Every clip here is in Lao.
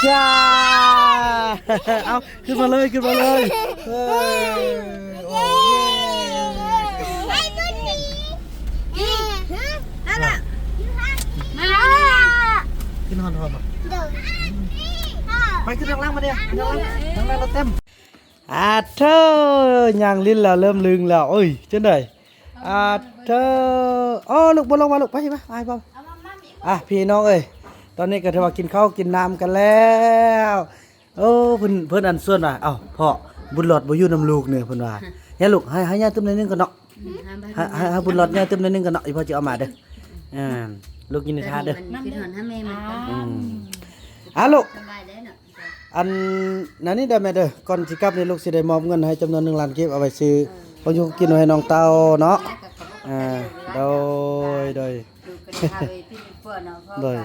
ຈ້າ ເອົາ ຂຶ້ນມາເລີຍ ຂຶ້ນມາເລີຍ ເອີ ໂອ້ ເຢ້ ມາລະ ຂຶ້ນຮອດ ຮອດບໍ່ ໄປຂຶ້ນທາງຫຼັງມາເດ້ ທາງຫຼັງ ທາງຫຼັງລົດເຕັມ. ອາເທີ ຍ່າງຫຼິ້ນແລ້ວ ເລີ່ມລຶງແລ້ວ ເອີຍ ຈັ່ງໃດ ອາເທີ ອໍ ລູກ ບໍ່ລົງມາລູກ ໄປ ໄປ ໄປ ອາ ພີ່ນ້ອງເອີຍ ຕອນນີ້ກໍຖືວ່າກິນເຂົ້າກິນນ້ຳກັນແລ້ວ ໂອ້ ເພິ່ນ ເພິ່ນອັນຊວນວ່າ ເອົ້າ ພໍ່ ບຸນຫຼອດບໍ່ຢູ່ນຳລູກເນີ ເພິ່ນວ່າ ຍາລູກ ໃຫ້ ໃຫ້ຍ່າຕື່ມໜ້ອຍໜຶ່ງກ່ອນເນາະ ໃຫ້ ໃຫ້ ໃຫ້ບຸນຫຼອດຍ່າຕື່ມໜ້ອຍໜຶ່ງກ່ອນເນາະ ອີ່ພໍ່ຊິເອົາມາເດີ ອ່າ ລູກຢູ່ໃນທ່າເດີ ອືມ ອາ ລູກ ສະບາຍເດີເນາະ ອັນນັ້ນນີ້ເດີແມ່ເດີ ກ່ອນຊິກັບນີ້ລູກຊິໄດ້ມອບເງິນໃຫ້ຈຳນວນໜຶ່ງລ້ານກີບ ເອົາໄວ້ຊື້ ເອີ ຂອງຢູ່ຂອງກິນໄວ້ໃຫ້ນ້ອງເຕົ້າເນາະ ເອີ ໂດຍ ໂດຍ ໂດຍ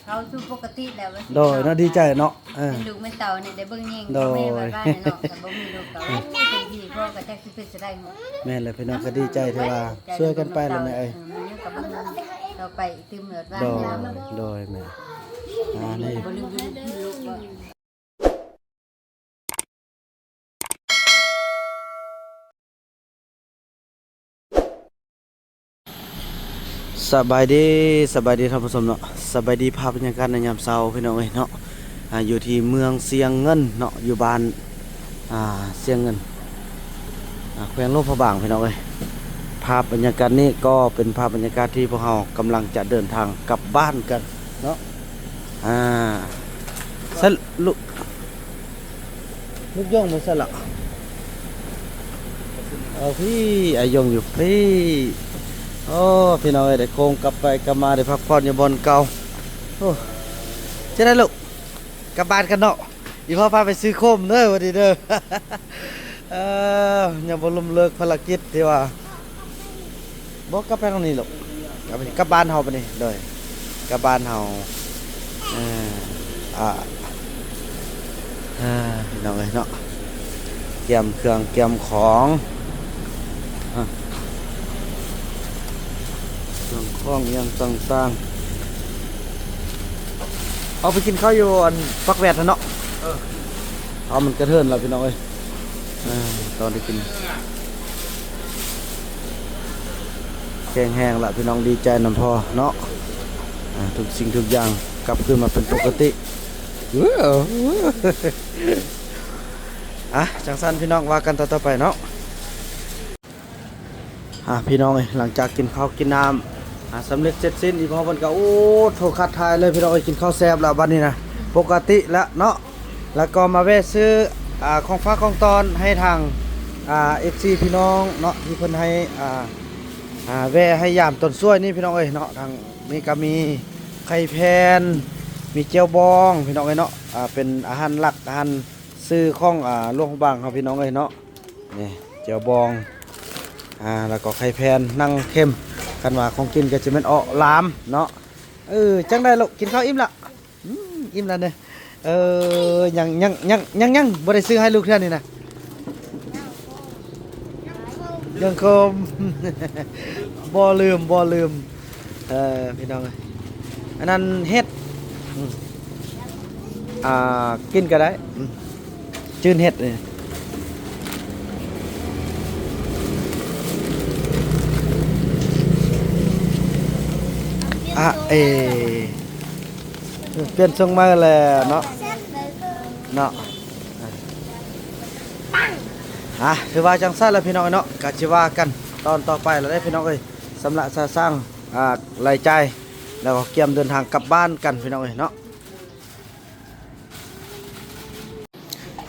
ເຂົາສູ່ປົກກະຕິແລ້ວ ໂດຍເນາະ ດີໃຈເນາະ ເອີ ເປັນລູກແມ່ນເຕົ້ານີ້ໄດ້ເບິ່ງແຍງ ໂດຍ ແມ່ວ່າເນາະ ຖ້າບໍ່ມີລູກກໍ ໂອ້ຍ ເປັນພີ່ພໍ່ກໍຈັກຊິເປັນຈັ່ງໃດເນາະ ແມ່ນແຫຼະ ພີ່ນ້ອງກໍດີໃຈທີ່ວ່າຊ່ວຍກັນໄປແຫຼະແມ່ເອີຍ ເອີ ມັນຍັງກໍບໍ່ມີຕໍ່ໄປ ຕື່ມເລີດວ່າ ໂດຍ ໂດຍແມ່ ອ່າ ນີ້ ສະບາຍດີ ສະບາຍດີທ່ານຜູ້ຊົມເນາະ ສະບາຍດີ ພາບບັນຍາກາດໃນຍາມເຊົ້າພີ່ນ້ອງເອີຍເນາະ ອ່າ ຢູ່ທີ່ເມືອງຊຽງເງິນເນາະ ຢູ່ບ້ານ ອ່າ ຊຽງເງິນ ອ່າ ແຂວງຫຼວງພະບາງພີ່ນ້ອງເອີຍ ພາບບັນຍາກາດນີ້ກໍເປັນພາບບັນຍາກາດທີ່ພວກເຮົາກຳລັງຈະເດີນທາງກັບບ້ານກັນເນາະ ອ່າ ສະ ລູກ ລູກຢອງບໍ່ໃສ່ລະ ເອົາ ພີ້ ອາຍົງຢູ່ພີ້ ໂອ້ ພີ່ນ້ອງເອີຍ ໄດ້ໂຄ້ງກັບໄປກັບມາ ໄດ້ພັກຜ່ອນຢູ່ບ່ອນເກົ່າ ໂອ້ ຈະໄດ້ລູກ ກັບບ້ານກັນເນາະ ອີ່ພໍ່ພາໄປຊື້ໂຄມເດີ ວັນນີ້ເດີ ເອີ ຍັງບໍ່ລົ້ມເລີກພາລະກິດທີ່ວ່າ ບໍ່ ກັບໄປທາງນີ້ລູກ ກັບ ກັບບ້ານເຮົາບັດນີ້ ໂດຍ ກັບບ້ານເຮົາ ເອີ ອ່າ ເອີ ພີ່ນ້ອງເອີຍເນາະ ກຽມເຄື່ອງກຽມຂອງ ອ່າ ເຄື່ອງຂອງຫຍັງຕ່າງໆ ເອົາໄປກິນເຂົ້າຢູ່ອັນປາກແວດຫັ້ນເນາະ ເອີ ເອົາ ມັນກະເທີນລະພີ່ນ້ອງເອີຍ. ອ່າ ຕອນໄດ້ກິນແຂງແຮງລະ ພີ່ນ້ອງດີໃຈນຳພໍ່ເນາະ ອ່າ ທຸກສິ່ງທຸກຢ່າງກັບຄືນມາເປັນປົກກະຕິ ອ່າ ຈັ່ງຊັ້ນພີ່ນ້ອງ ວ່າກັນຕໍ່ໆໄປເນາະ. ອ່າ ພີ່ນ້ອງເອີຍ ຫຼັງຈາກກິນເຂົ້າກິນນ້ຳ ອ່າ ສຳເລັດເສັດສິ້ນ ອີ່ພໍ່ເພິ່ນກໍ ໂອ້ ໂທ ຄັດຖ່າຍເລີຍ ພີ່ນ້ອງເອີຍ ກິນເຂົ້າແຊບແລ້ວບັດນີ້ນະ ປົກກະຕິແລ້ວເນາະ ແລ້ວກໍມາແວ່ຊື້ ອ່າ ຂອງຝາກຂອງຕ້ອນໃຫ້ທາງ ອ່າ ເອັຟຊີ ພີ່ນ້ອງເນາະ ທີ່ເພິ່ນໃຫ້ ອ່າ ອ່າ ແວ່ໃຫ້ຢາມຕອນຊ່ວຍນີ້ ພີ່ນ້ອງເອີຍເນາະ ທາງນີ້ກໍມີໄຂ່ແຜ່ນ ມີແຈ່ວບອງ ພີ່ນ້ອງເອີຍເນາະ ອ່າ ເປັນອາຫານຫຼັກ ອາຫານຊື່ຂອງ ອ່າ ຫຼວງພະບາງເຮົາ ພີ່ນ້ອງເອີຍເນາະ. ນີ້ ແຈ່ວບອງ ອ່າ ແລ້ວກໍໄຂ່ແຜ່ນ ໜັງເຂັມ ຄັນວ່າຂອງກິນກໍຈະແມ່ນເອາະຫຼາມເນາະ. ເອີ ຈັ່ງໃດລູກ ກິນເຂົ້າອີ່ມລະ? ອືມ ອີ່ມລະເດີ. ເອີ ຍັງ ຍັງ ຍັງ ຍັງ ຍັງບໍ່ໄດ້ຊື້ໃຫ້ລູກເທື່ອນີ້ນະ ຍັງຄົມ ບໍ່ລືມ ບໍ່ລືມ. ເອີ ພີ່ນ້ອງເອີຍ ອັນນັ້ນເຫັດ ອືມ ອ່າ ກິນກໍໄດ້ ອືມ ຈືນເຫັດນີ້ ອະເອ ປ່ຽນຊົງໃໝ່ແລ້ວເນາະ ເນາະ. ອ່າ ຖືວ່າຈັ່ງຊັ້ນລະພີ່ນ້ອງເນາະ ກະຊິວ່າກັນຕອນຕໍ່ໄປລະເດ້ພີ່ນ້ອງເອີຍ ຊຳລະສະສ້າງ ອ່າ ລາຍຈ່າຍ ແລ້ວກໍກຽມເດີນທາງກັບບ້ານກັນພີ່ນ້ອງເອີຍເນາະ.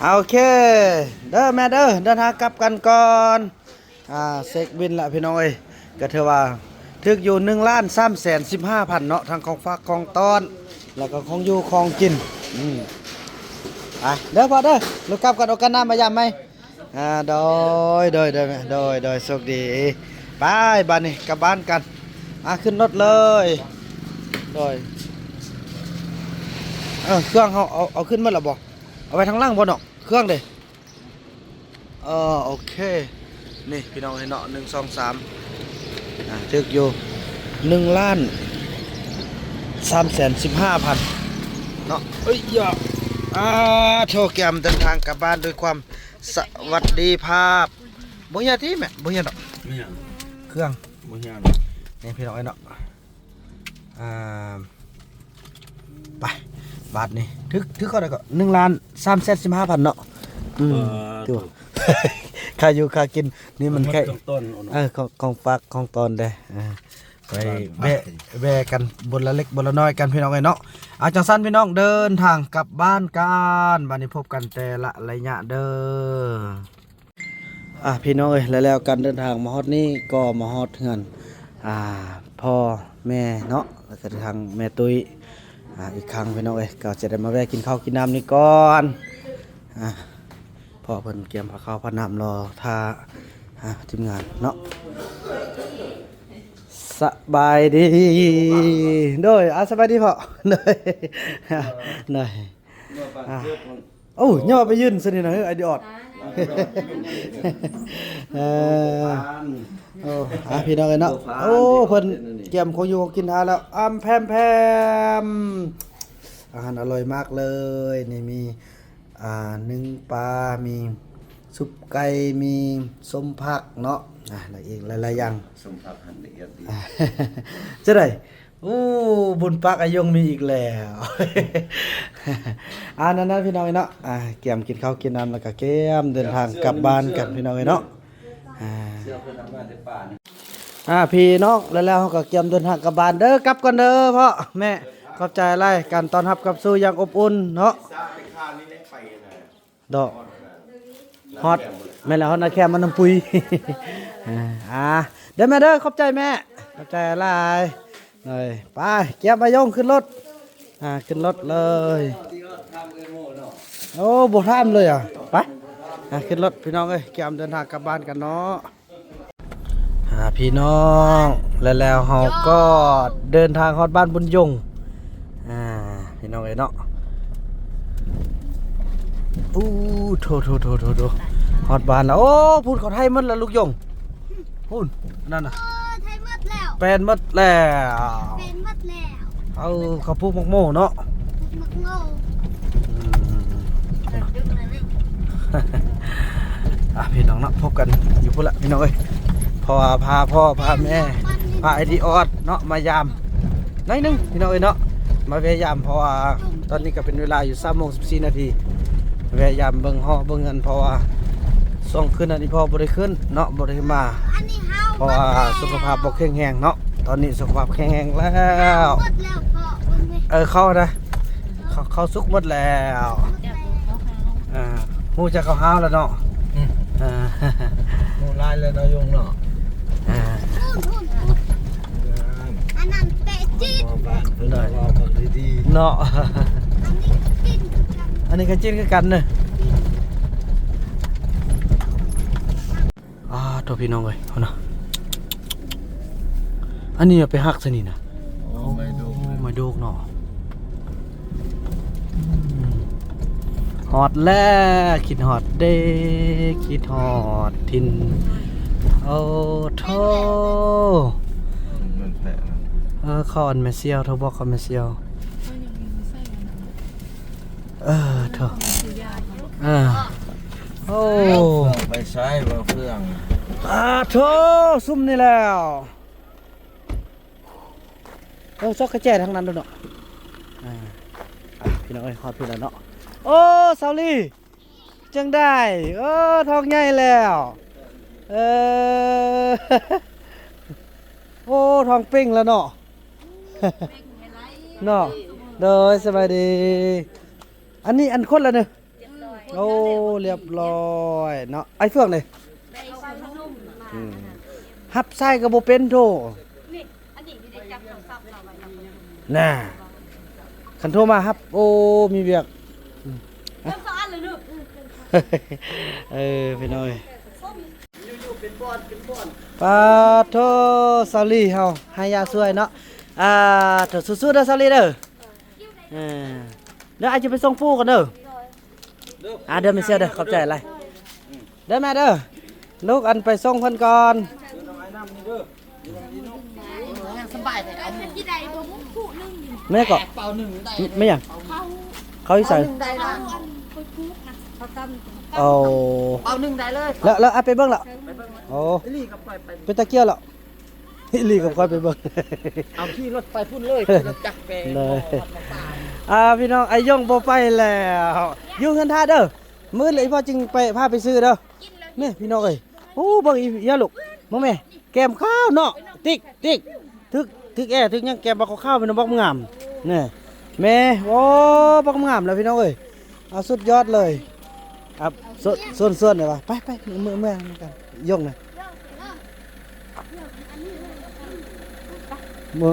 ໂອເຄເດີແມ່ເດີ ເດີນທາງກັບກັນກ່ອນ. ອ່າ ເຊັກບິນລະພີ່ນ້ອງເອີຍ ກໍຖືວ່າຖືກຢູ່ ໜຶ່ງລ້ານສາມແສນສິບຫ້າພັນເນາະ ທັງຂອງຝາກຂອງຕ້ອນ ແລ້ວກໍຂອງຢູ່ຂອງກິນ. ອືມ ໄປເດີພໍ່ເດີ ລູກກັບກັນ ໂອກາດໜ້າມາຢາມໃໝ່. ອ່າ ໂດຍ ໂດຍ ໂດຍ ໂດຍ ໂດຍ ໂຊກດີ. ໄປ ບາດນີ້ກັບບ້ານກັນ. ອ່າ ຂຶ້ນລົດເລີຍ. ໂດຍ ເອີ ເຄື່ອງເຮົາເອົາ ເອົາຂຶ້ນໝົດແລ້ວບໍ່? ເອົາໄວ້ທາງຫຼັງບໍ່ເນາະ ເຄື່ອງເດ? ເອີ ໂອເຄ ນີ້ພີ່ນ້ອງເຫັນເນາະ ໜຶ່ງ ສອງ ສາມ ອ່າ ຖືກຢູ່ ໜຶ່ງລ້ານສາມແສນສິບຫ້າພັນ. ເນາະ ເອີຍຢາ ອາ ໂທ ກຽມເດີນທາງກັບບ້ານດ້ວຍຄວາມສະຫວັດດີພາບ. ບໍ່ເຫື່ອຕິແມ່? ບໍ່ເຫື່ອດອກ ບໍ່ຫຍັງ ເຄື່ອງ ບໍ່ຫຍັງ ນີ້ພີ່ນ້ອງເອີຍເນາະ. ອ່າ ໄປ ບາດນີ້ ຖືກ ຖືກເທົ່າໃດກໍ ໜຶ່ງລ້ານສາມແສນສິບຫ້າພັນເນາະ. ອືມ ເອີ ຖືວ່າ ຄ່າຢູ່ຄ່າກິນນີ້ມັນໃກ້ ຂອງ ເອີ ຂອງ ຂອງຝາກຂອງຕ້ອນເດ້. ເອີ ໄປແວະ ແວະກັນບົນລະເລັກບົນລະນ້ອຍກັນພີ່ນ້ອງເອີຍເນາະ. ເອົາ ຈັ່ງຊັ້ນພີ່ນ້ອງ ເດີນທາງກັບບ້ານກັນ ບາດນີ້ພົບກັນແຕ່ລະໄລຍະເດີ. ອ່າ ພີ່ນ້ອງເອີຍ ແລ້ວໆກັນເດີນທາງມາຮອດນີ້ກໍມາຮອດເຮືອນ ອ່າ ພໍ່ແມ່ເນາະ ແລ້ວກໍທາງແມ່ຕຸ້ຍ ອ່າ ອີກຄັ້ງພີ່ນ້ອງເອີຍ ກໍຈະໄດ້ມາແວະກິນເຂົ້າກິນນ້ຳນີ້ກ່ອນ. ອ່າ ພໍ່ເພິ່ນກຽມພາເຂົ້າພານ້ຳລໍຖ້າ ອ່າ ທີມງານເນາະ. ສະບາຍດີ ໂດຍ ອ່າ ສະບາຍດີພໍ່ ໂດຍ ໂດຍ ອ່າ ໂອ້ ຍໍໄປຢືນຊະນີ້ນະ ເຮີ້ຍ ໄອດີອອດ. ເອີ ໂອ້ ອ່າ ພີ່ນ້ອງເອີຍເນາະ ໂອ້ ເພິ່ນກຽມຂອງຢູ່ຂອງກິນຖ້າແລ້ວ ອຳແພມແພມ ອາຫານອະລ່ອຍມາກເລີຍ ນີ້ມີ ອ່າ ໜຶ້ງປາ ມີຊຸບໄກ່ ມີສົ້ມຜັກເນາະ ອ່າ ແລ້ວອີກຫຼາຍໆຢ່າງ ສົ້ມຜັກຫັ້ນລະອຽດດີ ຈັ່ງໃດ? ໂອ້ ບຸນປາກອາຍົງມີອີກແລ້ວ ອ່າ ນັ້ນໆ ພີ່ນ້ອງເອີຍເນາະ ອ່າ ກຽມກິນເຂົ້າກິນນ້ຳ ແລ້ວກໍກຽມເດີນທາງກັບບ້ານກັນພີ່ນ້ອງເອີຍເນາະ. ອ່າ ອ່າ ພີ່ນ້ອງ ແລ້ວໆເຮົາກໍກຽມເດີນທາງກັບບ້ານເດີ ກັບກ່ອນເດີພໍ່ແມ່ ຂອບໃຈຫຼາຍ ການຕ້ອນຮັບກັບສູ່ຢ່າງອົບອຸ່ນເນາະ. ດອກ ຮອດ ແມ່ນແລ້ວ ຮອດນາແຄມມານຳປຸຍ. ອ່າ ເດີແມ່ເດີ ຂອບໃຈແມ່ ຂອບໃຈຫຼາຍ. ໂດຍ ໄປ ກຽມອາຍົງຂຶ້ນລົດ ອ່າ ຂຶ້ນລົດເລີຍ. ໂອ້ ບໍ່ຖາມເລີຍອະ ໄປ ອ່າ ຂຶ້ນລົດພີ່ນ້ອງເອີຍ ກຽມເດີນທາງກັບບ້ານກັນເນາະ. ອ່າ ພີ່ນ້ອງ ແລ້ວໆເຮົາກໍເດີນທາງຮອດບ້ານບຸນຍົງ ອ່າ ພີ່ນ້ອງເອີຍເນາະ. ອູ້ ໂຖໆໆໆ ຮອດບ້ານແລ້ວ. ໂອ້ ພຸ້ນເຂົາໄຖໝົດແລ້ວລູກຍົງ ພຸ້ນ ອັນນັ້ນນະ ເອີ ໄຖໝົດແລ້ວ ແປນໝົດແລ້ວ ແປນໝົດແລ້ວ. ເອົາ ເຂົາປູກໝາກໂມເນາະ ປູກໝາກໂມ. ອືມ ອ່ະ ພີ່ນ້ອງເນາະ ພົບກັນຢູ່ພຸ້ນລະພີ່ນ້ອງເອີຍ ເພາະວ່າພາພໍ່ພາແມ່ ພາໄອດີອອດເນາະ ມາຢາມໜ້ອຍໜຶ່ງພີ່ນ້ອງເອີຍເນາະ ມາແວະຢາມ ເພາະວ່າຕອນນີ້ກໍເປັນເວລາຢູ່ສາມໂມງສິບສີ່ນາທີ ແວະຢາມເບິ່ງຫໍເບິ່ງເຮືອນ ເພາະວ່າຊ່ວງຄືນອັນນີ້ພໍ່ບໍ່ໄດ້ຂຶ້ນເນາະ ບໍ່ໄດ້ມາ ເພາະວ່າສຸຂະພາບບໍ່ແຂງແຮງເນາະ. ຕອນນີ້ສຸຂະພາບແຂງແຮງແລ້ວ ເອີ ເຂົ້ານະ ເຂົ້າ ເຂົ້າສຸກໝົດແລ້ວ. ອ່າ ຮູ້ຈັກເຂົ້າຫາວແລ້ວເນາະ ອືມ ອ່າ ຮູ້ຫຼາຍແລ້ວເນາະ ຍົງເນາະ ອ່າ ອັນນັ້ນແປະຈີນ ເນາະ ອັນນີ້ກໍຈີນຄືກັນ ອັນນີ້ກໍຈີນຄືກັນເນາະ. ອ່າ ໂທ້ ພີ່ນ້ອງເອີຍ ເອົານະ ອັນນີ້ໄປຫັກຊະນີ້ນະ ໂອ້ ໄມ້ໂດກ ໄມ້ໂດກເນາະ. ຮອດແລ້ວ ຄິດຮອດເດ້ ຄິດຮອດຖິ່ນ ໂອ້ໂທ້ ແມ່ນແປະນະ ເອີ ເຂົາອັນແມ່ສ່ຽວ ໂທບອກເຂົາແມ່ສ່ຽວ. ເອີ ເຖາະ ເອີ ໂອ້ ໄປໃຊ້ບໍ່ເຄື່ອງ ອາໂທ ຊຸມນີ້ແລ້ວ ເອີ ຊອກກະແຈທາງນັ້ນໂດດເນາະ ອາ ອາ ພີ່ນ້ອງເອີຍ ຮອດພຸ້ນແລ້ວເນາະ ໂອ້ ສາວລີ ຈັ່ງໃດ ເອີ ທ້ອງໃຫຍ່ແລ້ວ ເອີ ໂອ້ ທ້ອງເປ່ງແລ້ວເນາະ ເນາະ ໂດຍ ສະບາຍດີ ອັນນີ້ອັນຄົນລະເນີ ໂອ້ ລຽບຮ້ອຍເນາະ ໄອ້ເຟືອງເດ ອືມ ຮັບສາຍກໍບໍ່ເປັນໂທ ນີ້ ອັນນີ້ມີໄດ້ຈັບໂທລະສັບລາວໄວ້ນຳ ນະ ຄັນໂທມາຮັບ ໂອ້ ມີວຽກ ອືມ ຈັບສອງອັນເລີຍເນາະ ເອີ ພີ່ນ້ອງເອີຍ ປາໂທ ສາວລີເຮົາໃຫ້ຢາຊ່ວຍເນາະ ອ່າ ໂທ ສູ້ໆເດີ ສາວລີເດີ ເອີ ດຽວອ້າຍຈະໄປສົ່ງປູ່ກ່ອນເດີ ອ່າ ເດີແມ່ສ່ຽວເດີ ຂອບໃຈຫຼາຍ ເດີແມ່ເດີ ລູກອັນໄປສົ່ງເພິ່ນກ່ອນ ສະບາຍເດີ ອັນນີ້ໄດ້ບໍ່ ຜູ້ໜຶ່ງ ແມ່ກໍ ເປົາໜຶ່ງໄດ້ ແມ່ຫຍັງ? ເຂົ້າ ເຂົ້າຢູ່ໃສ? ເປົາໜຶ່ງໄດ້ລະ ເອົາ ເອົາ ເປົາໜຶ່ງໄດ້ເລີຍ ແລ້ວ ແລ້ວ ອ່ະ ໄປເບິ່ງລະ ໄປເບິ່ງລະ ໂອ້ ອີ່ຫຼີກັບຂ້ອຍໄປ ເປັນຕາກ່ຽວລະ ອີ່ຫຼີກັບຂ້ອຍໄປເບິ່ງ ເອົາຂີ່ລົດໄປພຸ້ນເລີຍ ຂີ່ລົດຈັກໄປ ເລີຍ ອ່າ ພີ່ນ້ອງ ອ້າຍຍົງບໍ່ໄປແລ້ວ ຢູ່ເຮືອນຖ້າເດີ້ ມື້ອື່ນອີ່ພໍ່ຈຶ່ງໄປ ພາໄປຊື້ເດີ້ ແມ່ພີ່ນ້ອງເອີຍ ໂອ້ ເບິ່ງອີ່ຍາລູກ ເບິ່ງແມ່ ແກ້ມຂາວເນາະ ຕິກ ຕິກ ຖືກ ຖືກແອ ຖືກຫຍັງ ແກ້ມບັກຂາວໆ ເປັນບັກງາມ ແນ່ ແມ່ ໂອ້ ບັກງາມແລ້ວພີ່ນ້ອງເອີຍ ເອົາ ສຸດຍອດເລີຍ ອ່ະ ຊວນ ຊວນ ຊວນໄດ້ວ່າ ໄປ ໄປ ເມືອ ເມືອນຳກັນ ຍົງນະ ເມືອ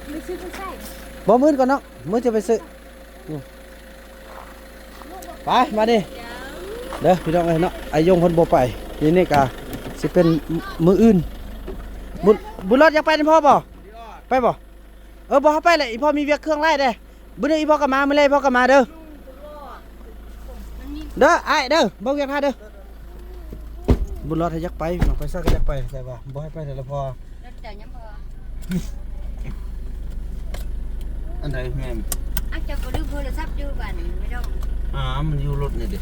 ໄປຊື້ຢູ່ໃສ? ບໍ່ ມື້ອື່ນກ່ອນເນາະ ມື້ອື່ນຈະໄປຊື້ ອືມ ໄປ ມານີ້ເດີພີ່ນ້ອງເອີຍເນາະ ອ້າຍຍົງເພິ່ນບໍ່ໄປ ນີ້ນີ້ກະຊິເປັນມື້ອື່ນ ບຸ ບຸນລອດຢາກໄປນຳພໍ່ບໍ່? ໄປບໍ່? ເອີ ບໍ່ ເຮົາໄປແຫຼະ ອີ່ພໍ່ມີວຽກເຄື່ອງຫຼາຍເດ້ ມື້ໜຶ່ງອີ່ພໍ່ກໍມາ ມື້ແລກອີ່ພໍ່ກໍມາເດີ ເດີອ້າຍເດີ ເບິ່ງວຽກທ່າເດີ ບຸນລອດໃຫ້ຢາກໄປ ນ້ອງໄປໃສກໍຢາກໄປ ແຕ່ວ່າບໍ່ໃຫ້ໄປແຕ່ລະພໍ ລົດເຈົ້າຍັງບໍ່ ອັນໃດແມ່ນ? ອ້າວ ເຈົ້າກໍລືມໂທລະສັບຢູ່ບ້ານນີ້ ບໍ່ຕ້ອງ ອ່າ ມັນຢູ່ລົດນີ້ເດ້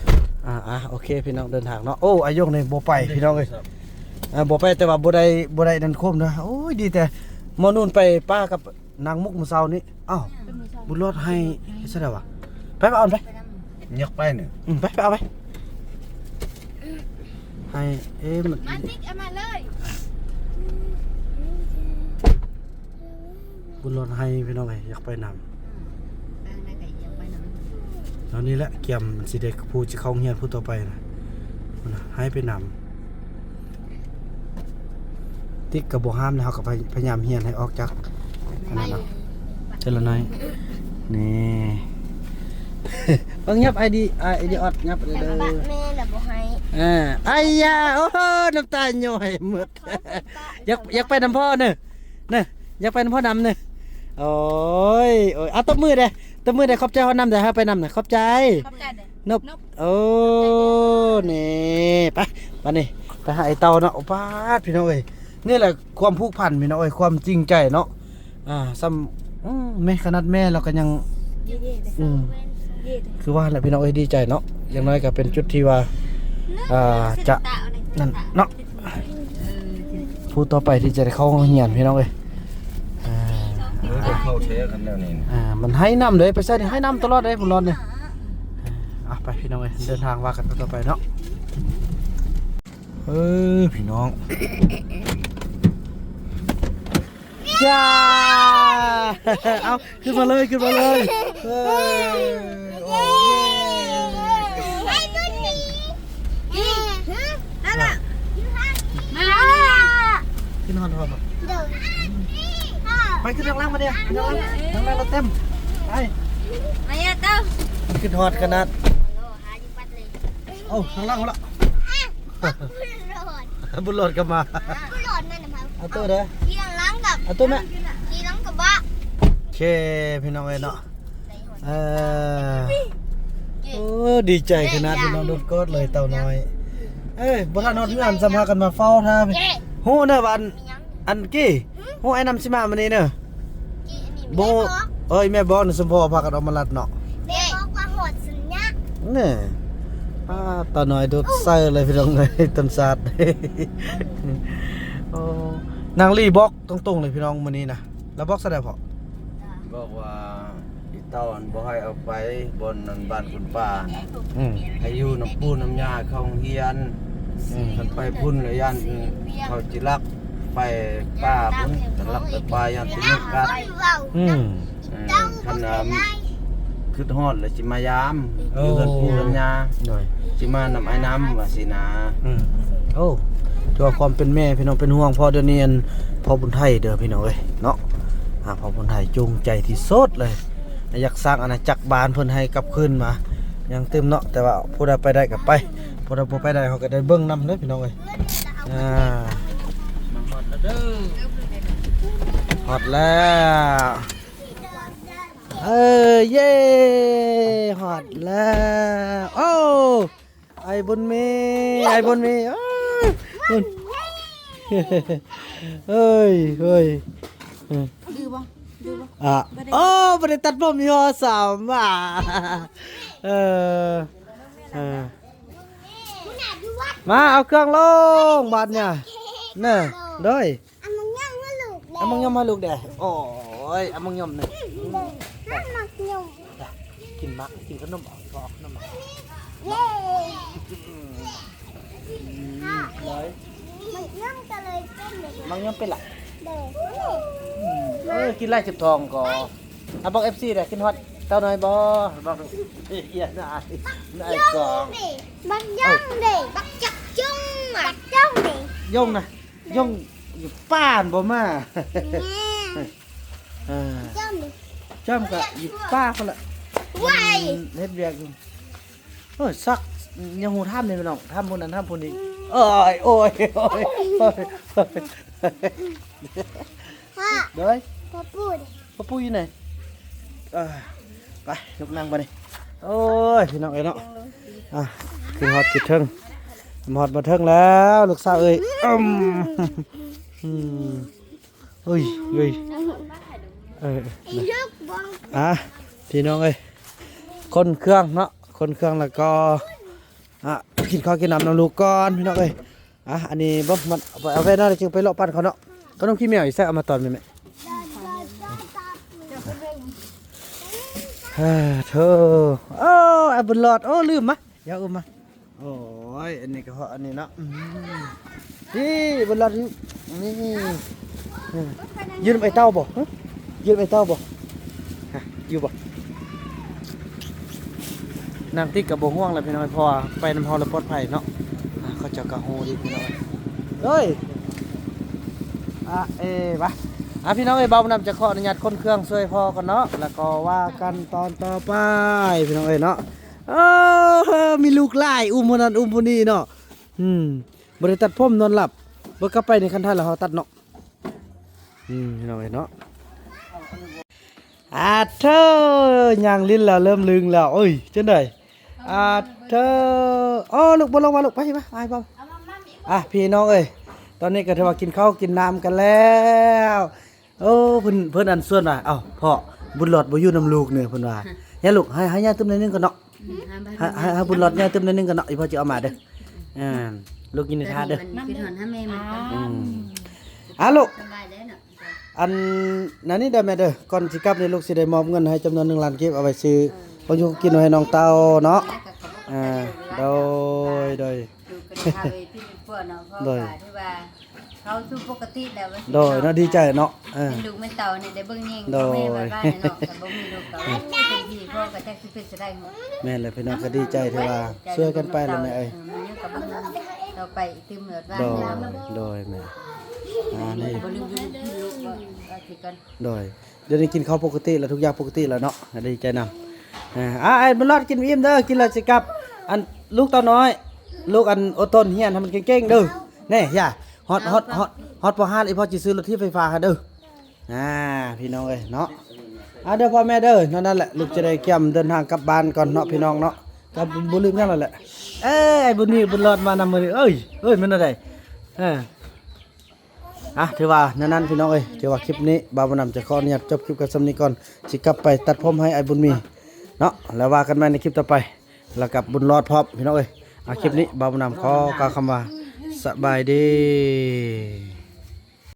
ອ່າໆ ໂອເຄ ພີ່ນ້ອງເດີນທາງເນາະ ໂອ້ ອາຍົງນີ້ບໍ່ໄປພີ່ນ້ອງເອີຍ ອ່າ ບໍ່ໄປ ແຕ່ວ່າບໍ່ໄດ້ ບໍ່ໄດ້ນັ້ນໂຄມເດີ ໂອ້ຍ ດີແຕ່ໝໍນູນໄປປາກັບນາງມຸກມື້ເຊົ້ານີ້ ອ້າວ ບຸນລອດໃຫ້ ໃຫ້ຊະໄດ້ຫວາ ໄປ ໄປເອົາໄປ ໄປນຳ ຍັກໄປນີ້ ອືມ ໄປ ໄປເອົາໄປ ໃຫ້ ເອີ ມັນ ມາຕິກ ເອົາມາເລີຍ ບຸນລອດໃຫ້ພີ່ນ້ອງເອີຍ ຢາກໄປນຳ ອືມ ໄປທາງໃດກໍຢາກໄປນຳ ຕອນນີ້ແຫຼະ ກຽມມັນຊິໄດ້ຜູ້ຊິເຂົ້າໂຮງຮຽນຜູ້ຕໍ່ໄປນະ ພຸ້ນນະ ໃຫ້ໄປນຳ ຕິກກໍບໍ່ຫ້າມນະ ເຮົາກໍພະ ພະຍາຍາມຮຽນໃຫ້ອອກຈາກອັນນັ້ນເນາະ ເທື່ອລະໜ້ອຍ ນີ້ ເບິ່ງຫຍັບ ໄອດີ ໄອດີອອດຫຍັບເດີ ແມ່ນລະບໍ່ໃຫ້ ອ່າ ໄອຢາ ໂອ້ໂຫ ນ້ຳຕາຍ້ອຍໝົດ ຢາກ ຢາກໄປນຳພໍ່ເນີ ນະ ຢາກໄປນຳພໍ່ນຳເນີ ໂອ້ຍ ໂອ້ຍ ເອົາຕົບມືເດ້ ຕົບມືເດ້ ຂອບໃຈພໍ່ນຳເດ້ ໃຫ້ໄປນຳນະ ຂອບໃຈ ຂອບໃຈເດີ ນົບ ໂອ້ ນີ້ ໄປ ບາດນີ້ ໄປຫາໄອ້ເຕົ້າເນາະ ໂອ້ ປາດ ພີ່ນ້ອງເອີຍ ນີ້ແຫຼະຄວາມຜູກພັນ ພີ່ນ້ອງເອີຍ ຄວາມຈິງໃຈເນາະ ອ່າ ສ່ຳ ອືມ ແມ່ ຂະໜາດແມ່ລາວກໍຍັງ ອືມ ຄືວ່າແຫຼະ ພີ່ນ້ອງເອີຍ ດີໃຈເນາະ ຢ່າງໜ້ອຍກໍເປັນຈຸດທີ່ວ່າ ອ່າ ຈະ ນັ້ນເນາະ ຜູ້ຕໍ່ໄປທີ່ຈະໄດ້ເຂົ້າໂຮງຮຽນ ພີ່ນ້ອງເອີຍ ອ່າ ເອີ ໄດ້ເຂົ້າແທ້ຄັນແນວນີ້ ອ່າ ມັນໃຫ້ນຳເດ້ ໄປໃສນີ້ໃຫ້ນຳຕະຫຼອດເດ້ ບຸນລອດນີ້ ອ່າ ໄປ ພີ່ນ້ອງເອີຍ ເດີນທາງວ່າກັນຕໍ່ໄປເນາະ ເອີ ພີ່ນ້ອງ ຈ້າ ເອົາ ຂຶ້ນມາເລີຍ ຂຶ້ນມາເລີຍ ເອີ ໂອ້ ເຢ້ ໄອ້ບຸນມີ ນີ້ ນັ້ນລະ ມາ ຂຶ້ນຮອດ ຮອດບໍ່? ໂດຍ ໄປຂຶ້ນທາງຫຼັງມາເດ້ ທາງຫຼັງ ທາງຫຼັງລົດເຕັມ ໄປ ມາເອີ ເຕົ້າ ຂຶ້ນຮອດຂະໜາດ ໂອ້ ທາງຫຼັງພຸ້ນລະ ບຸນຫຼອດ ບຸນຫຼອດກໍມາ ບຸນຫຼອດມານຳເຮົາ ອາໂຕ້ເດີ ຂີ່ຫຼັງກັບ ອາໂຕ້ແມ່ ຂີ່ຫຼັງກັບບະ ໂອເຄ ພີ່ນ້ອງເອີຍເນາະ ເອີ ໂອ້ ດີໃຈຂະໜາດ ພີ່ນ້ອງ ໂດດກອດເລີຍເຕົ້ານ້ອຍ ເອີ ບໍ່ທັນຮອດເຮືອນ ສ່ຳພາກັນມາເຝົ້າຖ້າ ຮູ້ເນີວ່າ ອັນ ອັນກີ້ ຮູ້ອ້າຍນຳຊິມາມື້ນີ້ເນີ ບໍ່ ເອີຍ ແມ່ບອກນະ ສົມພໍພາກັນອອກມາລັດເນາະ ແມ່ບອກວ່າຮອດສັນຍາ ແນ່ ອ່າ ຕານ້ອຍໂດດໃສ່ເລີຍ ພີ່ນ້ອງເອີຍ ຕົ້ນຊາດ ໂອ້ ນາງລີບອກຕົງໆເລີຍ ພີ່ນ້ອງ ມື້ນີ້ນະ ລາວບອກຊະໃດພໍ່? ບອກວ່າ ອີເຕົ້າຫັ້ນບໍ່ໃຫ້ເອົາໄປບ່ອນນັ້ນ ບ້ານຄຸນປ້າ ອືມ ໃຫ້ຢູ່ນຳປູ່ນຳຍ່າເຂົ້າໂຮງຮຽນ ອືມ ຄັນໄປພຸ້ນລະຢ້ານເຂົາຈິລັກໄປປ່າພຸ້ນ ຄັນລັກໄປປ່າຢ້ານໄປຍຸງກັດ ອືມ ເອີ ຄັນ ອາ ຄິດຮອດລະຊິມາຢາມ ໂອ້ ຢູ່ເຮືອນປູ່ເຮືອນຍ່າ ໂດຍ ຊິມານຳອ້າຍນຳວ່າຊີ້ນະ ອືມ ໂອ້ ຖືວ່າຄວາມເປັນແມ່ ພີ່ນ້ອງເປັນຫ່ວງ ເພາະດຽວນີ້ ອັນ ພໍ່ບຸນໄທເດີ ພີ່ນ້ອງເອີຍເນາະ ອ່າ ພໍ່ບຸນໄທຈູງໃຈທີ່ສຸດເລີຍ ຢາກສ້າງອານາຈັກບ້ານເພິ່ນໃຫ້ກັບຄືນມາ ຍັງຕື່ມເນາະ ແຕ່ວ່າຜູ້ໃດໄປໄດ້ກໍໄປ ຜູ້ໃດບໍ່ໄປໄດ້ເຮົາກໍໄດ້ເບິ່ງນຳເດີ ພີ່ນ້ອງເອີຍ ອ່າ ມາຮອດແລ້ວເດີ ຮອດແລ້ວ ເອີ ເຢ້ ຮອດແລ້ວ ໂອ້ ອ້າຍບຸນມີ ອ້າຍບຸນມີ ເອີຍ ເອີຍ ເອີຍ ດື້ບໍ່? ອ່າ ໂອ້ ບໍ່ໄດ້ຕັດຜົມອີ່ຫໍ່ສາມ ອ່າ ເອີ ເອີ ມາເອົາເຄື່ອງລົງບາດນີ້ ເນີ ໂດຍ ເອົາໝາກຫຍ້ອມໃຫ້ລູກແດ່ ເອົາໝາກຫຍ້ອມໃຫ້ລູກແດ່ ໂອ້ຍ ເອົາໝາກຫຍ້ອມນີ້ ເອີ ມັກຫຍ້ອມ ກິນໝາກ ກິນຂະໜົມ ເອົາ ເອົາຂະໜົມມາ ເຢ້ ອືມ ໂດຍ ໝາກຫຍ້ອມກໍເລີຍເປັນເດ້ ໝາກຫຍ້ອມເປັນລະ ໂດຍ ອືມ ເອີ ກິນຫຼາຍເຈັບທ້ອງກໍ ອ່ະ ບອກເອັຟຊີແດ່ ຄິດຮອດເຕົ້ານ້ອຍບໍ່? ບອກ ເອີຍ ນາຍ ນາຍກອງ ບັກຢອງເດ້ ບັກຈັກຈຸງ ບັກຢອງເດ້ ຢອງນະ ຢອງຢູ່ປ່ານບໍ່ມາ ແມ່ນ ເອີ ຈ້ອມເດ້ ຈ້ອມກໍຢູ່ປ່າພຸ້ນລະ ວ້າຍ ເຮັດວຽກຢູ່ ໂອ້ຍ ສັກ ຍັງຮູ້ຖາມນີ້ພີ່ນ້ອງ ຖາມຜູ້ນັ້ນ ຖາມຜູ້ນີ້ ໂອ້ຍ ໂອ້ຍ ໂອ້ຍ ໂອ້ຍ ພໍ່ ໂດຍ ພໍ່ປູເດ້ ພໍ່ປູຢູ່ໃນ? ເອີ ໄປ ລຸກນັ່ງບາດນີ້ ໂອ້ຍ ພີ່ນ້ອງເອີຍເນາະ ອ່ະ ຂຶ້ນຮອດຂຶ້ນເທິງ ຮອດມາເທິງແລ້ວ ລູກສາວເອີຍ ອືມ ອືມ ເອີຍ ເອີຍ ເອີ ອ່ະ ພີ່ນ້ອງເອີຍ ຂົນເຄື່ອງເນາະ ຂົນເຄື່ອງແລ້ວກໍ ອ່ະ ກິນເຂົ້າກິນນ້ຳນຳລູກກ່ອນ ພີ່ນ້ອງເອີຍ ອ່ະ ອັນນີ້ບໍ່ ມັນເອົາໄວ້ເນາະ ແລ້ວຈຶ່ງໄປເລາະປັ່ນເຂົາເນາະ ຂະໜົມຂີ້ແມວຢູ່ໃສ ເອົາມາຕອນແມ່ ເອີ ໂທ້ ໂອ້ ອ້າຍບຸນຫຼອດ ໂອ້ ລືມມາ ຢ່າອຸມມາ ໂອ້ຍ ອັນນີ້ກໍເພາະອັນນີ້ເນາະ ອືມ ນີ້ບຸນຫຼອດ ນີ້ ຢູ່ນຳໄອ້ເຕົ້າບໍ່? ຮະ ຢູ່ນຳໄອ້ເຕົ້າບໍ່? ຮະ ຢູ່ບໍ່? ນາງຕິກກໍບໍ່ຫ່ວງແລ້ວພີ່ນ້ອງ ເພາະວ່າໄປນຳເຮົາແລ້ວປອດໄພເນາະ ອ່າ ເຂົາເຈົ້າກໍຮູ້ດີພີ່ນ້ອງເອີຍ ອາ ເອ ວະ ອ່າ ພີ່ນ້ອງເອີຍ ບ່າວບຸນນຳຈະຂໍອະນຸຍາດຂົນເຄື່ອງຊ່ວຍພໍ່ກ່ອນເນາະ ແລ້ວກໍວ່າກັນຕອນຕໍ່ໄປ ພີ່ນ້ອງເອີຍເນາະ ເອີ ມີລູກຫຼາຍ ອຸ້ມຜູ້ນັ້ນອຸ້ມຜູ້ນີ້ເນາະ ອືມ ບໍ່ໄດ້ຕັດຜົມ ນອນຫຼັບ ບໍ່ກັບໄປໃນຄັນໄທລາວເຮົາຕັດເນາະ ອືມ ພີ່ນ້ອງເອີຍເນາະ ອາເທີ ຍ່າງຫຼິ້ນແລ້ວ ເລີ່ມລຶງແລ້ວ ເອີຍ ຈັ່ງໃດ ອາເທີ ອໍ ລູກ ບໍ່ລົງມາລູກ ໄປ ໄປ ອ້າຍບໍ່ ອ່ະ ພີ່ນ້ອງເອີຍ ຕອນນີ້ກໍຖືວ່າກິນເຂົ້າກິນນ້ຳກັນແລ້ວ ໂອ້ ເພິ່ນ ເພິ່ນອັນຊວນວ່າ ເອົ້າ ພໍ່ ບຸນຫຼອດບໍ່ຢູ່ນຳລູກເນີ ເພິ່ນວ່າ ຢ່າລູກ ໃຫ້ ໃຫ້ຍ່າຕື່ມໜ້ອຍໜຶ່ງກ່ອນເນາະ ໃຫ້ ໃຫ້ ໃຫ້ບຸນຫຼອດຍ່າຕື່ມໜ້ອຍໜຶ່ງກ່ອນເນາະ ອີ່ພໍ່ຊິເອົາມາເດີ ອ່າ ລູກຍິນດີທ້າເດີ ອືມ ອ່າ ລູກ ອັນນັ້ນນີ້ເດີແມ່ເດີ ກ່ອນຊິກັບນີ້ລູກຊິໄດ້ມອບເງິນໃຫ້ຈຳນວນໜຶ່ງລ້ານກີບ ເອົາໄວ້ຊື້ຂອງຢູ່ຂອງກິນໄວ້ໃຫ້ນ້ອງເຕົ້າເນາະ ອ່າ ໂດຍ ໂດຍ ໂດຍ ເຮົາສູ່ປົກກະຕິແລ້ວ ໂດຍເນາະ ດີໃຈເນາະ ເອີ ເປັນລູກແມ່ນເຕົ້ານີ້ໄດ້ເບິ່ງແຍງ ໂດຍ ແມ່ວ່າບ້ານເນາະ ຖ້າບໍ່ມີລູກກໍເປັນທີ່ພໍ່ກໍຈັກຊິເປັນຈັ່ງໃດ ແມ່ນແຫຼະ ພີ່ນ້ອງກໍດີໃຈທີ່ວ່າຊ່ວຍກັນໄປແຫຼະແມ່ເອີຍ ເອີ ມັນຍັງກໍບໍ່ມີຕໍ່ໄປອີກຕື່ມເລີຍວ່າ ໂດຍ ໂດຍແມ່ ອ່າ ນີ້ ບໍ່ລືມ ບໍ່ລືມ ບໍ່ລືມ ໂດຍ ດຽວນີ້ກິນເຂົ້າປົກກະຕິແລ້ວ ທຸກຢ່າງປົກກະຕິແລ້ວເນາະ ກໍດີໃຈນຳ ອ່າ ອ້າຍບຸນຫຼອດກິນອີ່ມເດີ ກິນແລ້ວຊິກັບ ອັນ ລູກເຕົ້ານ້ອຍ ລູກອັນ ອົດທົນຮຽນໃຫ້ມັນເກັ່ງໆເດີ ແນ່ ຢ່າ ຮອດ ຮອດ ຮອດ ຮອດປໍຫ້າ ອີ່ພໍ່ຊິຊື້ລົດຖີບໄຟຟ້າໃຫ້ເດີ ອ່າ ພີ່ນ້ອງເອີຍເນາະ ອ່າ ເດີພໍ່ແມ່ເດີ ນັ້ນແຫຼະ ລູກຈະໄດ້ກຽມເດີນທາງກັບບ້ານກ່ອນເນາະ ພີ່ນ້ອງເນາະ ກໍບໍ່ລືມຫຍັງແລ້ວແຫຼະ ເອີຍ ອ້າຍບຸນມີ ບຸນຫຼອດມານຳມື້ນີ້ ເອີຍ ເອີຍ ແມ່ນແນວໃດ ເອີ ອ່ະ ຖືວ່າແນວນັ້ນພີ່ນ້ອງເອີຍ ຖືວ່າຄລິບນີ້ບ່າວບຸນນຳຈະຂໍອະນຸຍາດຈົບຄລິບກັນສ່ຳນີ້ກ່ອນ ຊິກັບໄປຕັດຜົມໃຫ້ອ້າຍບຸນມີເນາະ ແລ້ວວ່າກັນໃໝ່ໃນຄລິບຕໍ່ໄປ ແລ້ວກັບບຸນຫຼອດພ້ອມພີ່ນ້ອງເອີຍ ອ່ະ ຄລິບນີ້ບ່າວບຸນນຳຂໍກ່າວຄຳວ່າ ສະບາຍດີ.